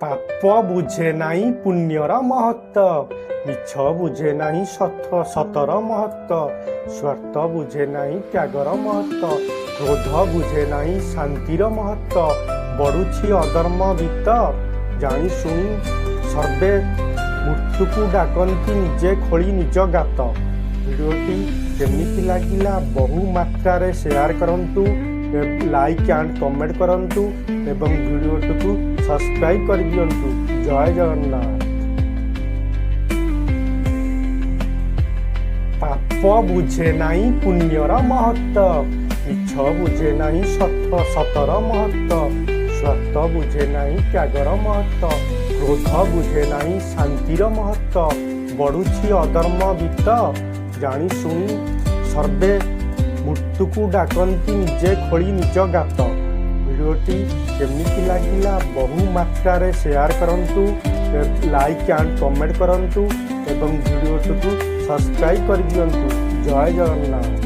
ପାପ ବୁଝେ ନାହିଁ ପୁଣ୍ୟର ମହତ୍ତ୍ୱ, ମିଛ ବୁଝେ ନାହିଁ ସତର ମହତ୍ତ୍ୱ, ସ୍ୱାର୍ଥ ବୁଝେ ନାହିଁ ତ୍ୟାଗର ମହତ୍ତ୍ୱ, କ୍ରୋଧ ବୁଝେ ନାହିଁ ଶାନ୍ତିର ମହତ୍ତ୍ୱ। ବଢ଼ୁଛି ଅଧର୍ମ ବିତ୍ତ, ଜାଣି ଶୁଣି ସର୍ବେ ମୃତ୍ୟୁକୁ ଡାକନ୍ତି ନିଜେ ଖୋଳି ନିଜ ଗାତ। ଭିଡ଼ିଓଟି କେମିତି ଲାଗିଲା, ବହୁ ମାତ୍ରାରେ ସେୟାର କରନ୍ତୁ, ଲାଇକ୍ ଆଣ୍ଡ କମେଣ୍ଟ କରନ୍ତୁ ଏବଂ ଭିଡ଼ିଓଟିକୁ ସବସ୍କ୍ରାଇବ୍ କରିଦିଅନ୍ତୁ। ଜୟ ଜଗନ୍ନାଥ। ପାପ ବୁଝେ ନାହିଁ ପୁଣ୍ୟର ମହତ୍ତ୍ୱ, ମିଛ ବୁଝେ ନାହିଁ ସତର ମହତ୍ତ୍ୱ, ସ୍ୱାର୍ଥ ବୁଝେ ନାହିଁ ତ୍ୟାଗର ମହତ୍ତ୍ୱ, କ୍ରୋଧ ବୁଝେ ନାହିଁ ଶାନ୍ତିର ମହତ୍ତ୍ୱ। ବଢ଼ୁଛି ଅଧର୍ମ ବିତ୍ତ, ଜାଣି ଶୁଣି ସର୍ବେ ମୃତ୍ୟୁକୁ ଡାକନ୍ତି ନିଜେ ଖୋଳି ନିଜ ଗାତ। ଭିଡ଼ିଓଟି କେମିତି ଲାଗିଲା, ବହୁ ମାତ୍ରାରେ ସେୟାର କରନ୍ତୁ, ଲାଇକ୍ ଆଣ୍ଡ କମେଣ୍ଟ କରନ୍ତୁ ଏବଂ ଭିଡ଼ିଓଟିକୁ ସବସ୍କ୍ରାଇବ୍ କରିଦିଅନ୍ତୁ। ଜୟ ଜଗନ୍ନାଥ।